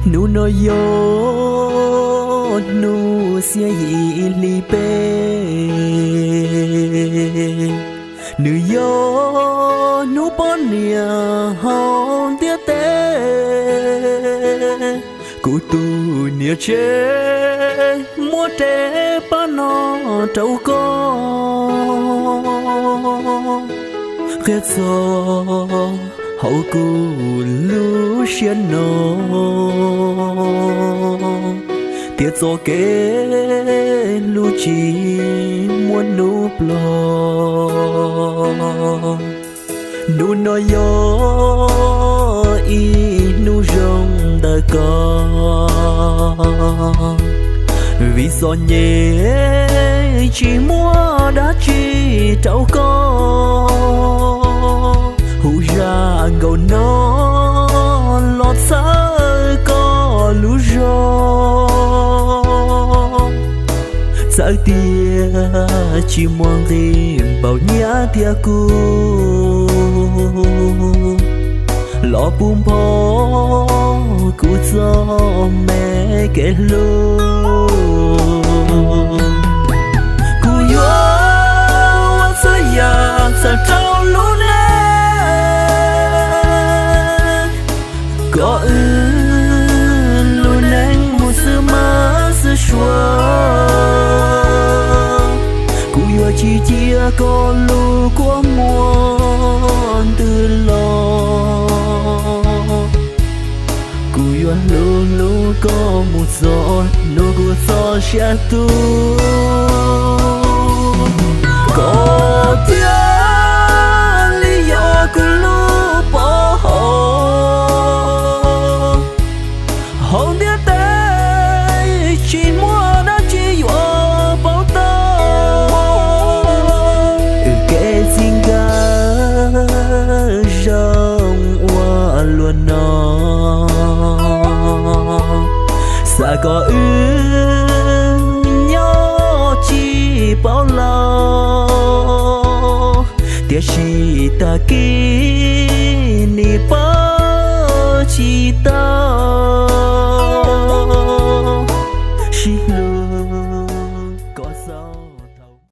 Hnub no yog hnub xiab yim hli peb, nws yog hnub poj niam hauv ntiaj teb. Kuv tus niam tsev muab tej paj no rau koj, qhia txog hauv kuv lub siab no tias txoj kev hlub tsis muaj hnub plob. Hnub no yog ib hnub zoo ntawm koj, vim txom nyem tsis muaj dab tsi rau koj. Hu zaj nkauj no los txhawb koj lub zog, txawm tias tsis muaj nqi npaum nyiaj thiab kuj los puv npo kuv txoj me kev hlub. Kuv yuav ua txhua yam txhawm rau lub neej kom wb lub neej mus xwb mab xwb suav. Kuv yuav tsis cia koj lub kua muag ntws los. Kuv yuav hlub hlub koj mus txog hnub kuv txoj sia tu, koj thiaj li yog kuv lub pov haum. Hauv ntiaj teb tsis muaj dab tsi yuav pauv tau wb kev txij nkawm zoo ua luaj no. Xav kom wb nyob tsis paub lawm, tiam sis tag kis